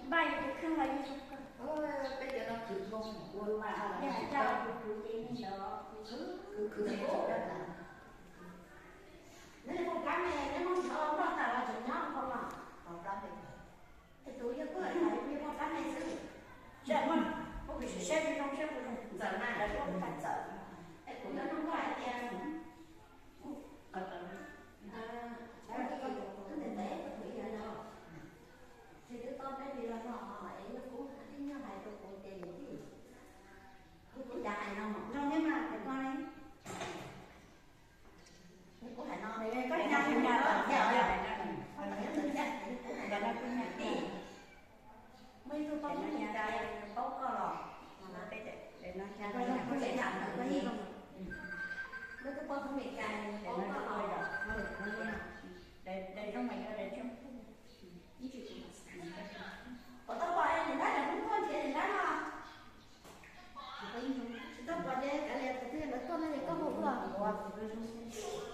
Npaj yus tus kheej los yus zoo kawg. Peb cov no khwv dhau, ua mas yog hais tias kuv khwv ces neeg ntawd khwv khwv khwv khwv. Neb muaj plab me, neb muab nrho noj tas los tseem nyob hauv no. Es tus yawg kuj hais tias yawg muaj plab me xwb. Seb muaj, muab kuv sim saib zoo zoo seb puas zoo. Ntxawm na, lawv kuj txawm. Es kuv nyob nug koj hais tias, twb ntev ntev kuv tus ib yam no, tsis twb tau peb li los no, es yog kuv tib nyuag hais rau kuv ces nws tib, kuv kuv cas hais no zoo thiab mas kuv no li. Kuv hais no, koj nyas nyas los thiab, kuv hais no, muaj ib tug poj Hmoob Meskas paub koj los, muaj ib tug poj Hmoob Meskas paub koj los, puas tau pom niam nrab, niam Hmoob tuaj nrhiav niam nrab no? Tsis tau pom ces kav liam, thaum twg lawv tuaj no ces koj hu tuaj.